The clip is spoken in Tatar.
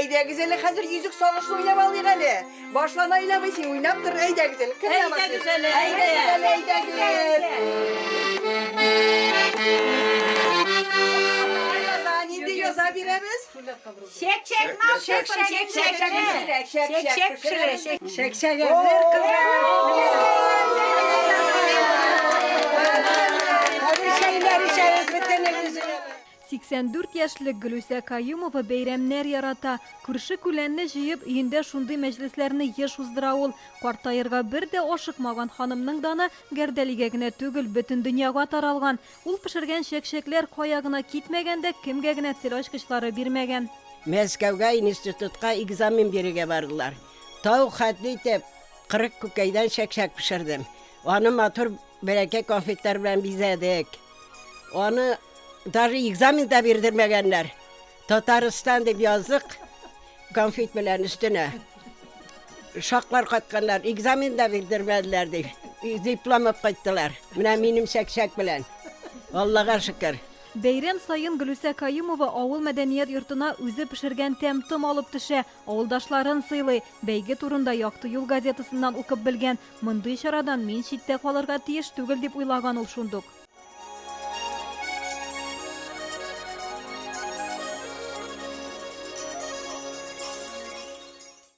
Әйдәгез әле хәзер йөзек салышны уйнап алыйк әле. Башла Наилә абый, син уйнап тор, әйдәгез әле. Кем Әйдәгез әле, Әйдәгез әле, әйдәгез. Яза, нинди яза бирәбез? Чәк-чәк, Чәк-чәк, чәк-чәк. Чәк-чәк пешерә. Чәк-чәк әзер, кызлар. Хәзер чәйләр эчәбез, бөтенебез. 84 яшьлек Гөлүсә Каюмова бәйрәмнәр ярата. Күрше-күләнне җыеп, өендә шундый мәҗлесләрне еш уздыра ул. Картаерга бер дә ашыкмаган ханымның даны Гәрдәлигә генә түгел, бөтен дөньяга таралган. Ул пешергән чәкчәкләр кая гына китмәгән дә, кемгә генә тел ачкычлары бирмәгән. Мәскәүгә институтка экзамен бирергә бардылар. Тау хәтле итеп 40 күкәйдән чәкчәк пешердем. Аны матур бәләкәй конфетлар белән бизәдек. Аны даже экзамен да бирдермәгәннәр. Татарстан дип яздык конфет белән өстенә. Шаклар катканнар, экзамен да бирдермәделәр дип. Диплом алып кайттылар. Менә минем чәкчәк белән. Аллага шөкер. Бәйрәм саен Гөлүсә Каюмова авыл мәдәният йортына үзе пешергән тәм-том алып төшә, авылдашларын сыйлый. Бәйге турында Якты юл газетасыннан укып белгән. Мондый чарадан мин читтә калырга тиеш түгел, дип уйлаган ул шундук.